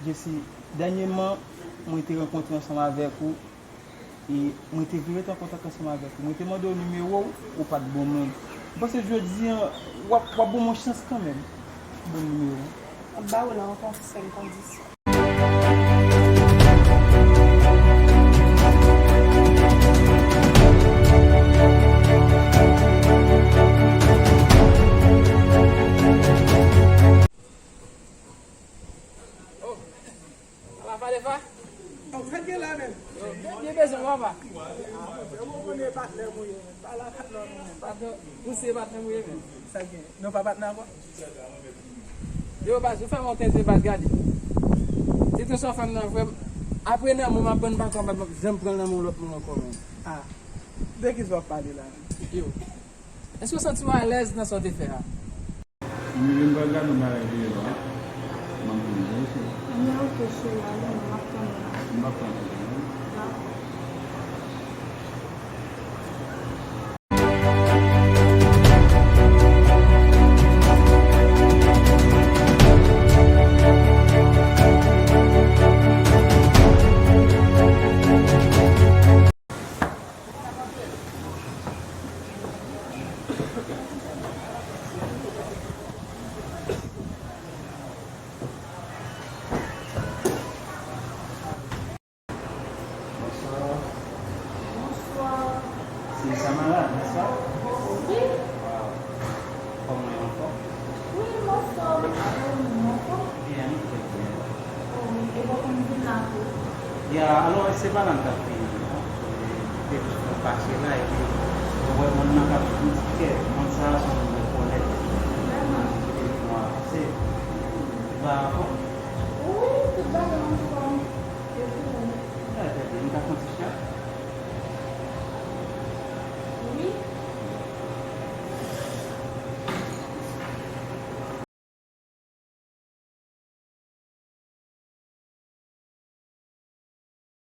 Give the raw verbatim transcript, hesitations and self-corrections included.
Jesi, dènyèman, mwen te rankontre ansanm avèk ou, e mwen te vle rete an kontak ansanm avèk ou. Mwen te mande w nimewo w, ou pa t ban mwen. M panse jodi a, w ap, w ap ban mwen chans kanmenm. Ban m nimewo w. M ap ba w l ankò sou sèl kondisyon. Ala pale fa. Ou fèk gen la menm. Yo, byen bezwen w, papa. Yo, ou konnen patnè mwen ye, menm. Ala patnè mwen, menm. Patnè, ou se patnè mwen ye, menm. Sa gen? Nou pa patnè ankò? Yo, baz, ou fè m yon tenten, baz, gade. Se tou sa w fè m nan, frè m. Apre nan mwen, m ap bann baton, m ap janm pran nan men lòt moun ankò, menm. Ah. De ki sa w ap pale la, menm? Yo. Èske w santi w alèz nan sa w te fè a? Mwen menm pral gade yon bagay deyò a. Mwen konn jan l fè. Ebyen, oke, cheri, ale, m ap tann ou. M ap tann ou. Dakò. Bonswa. Bonswa. Se Samara, nèspa? Wi. Waw. Kòman w ye, anfòm? Wi, m anfòm. Alò, ou menm, ou anfòm? Byen, nou trè byen. O wi, e w konn vin la tou? Ya, alò, se pa la m t ap vini non. Se, se jis mwen pase la, epi mwen wè mòn nan k ap fè yon ti kè. Mòn sa a se yon mòn rekonèt. Vrèman? Epi mwen avanse. Ou pa anfòm? Wi, tout bagay anfòm. E pou ou? Trè, trè byen. M ka pran ti chat?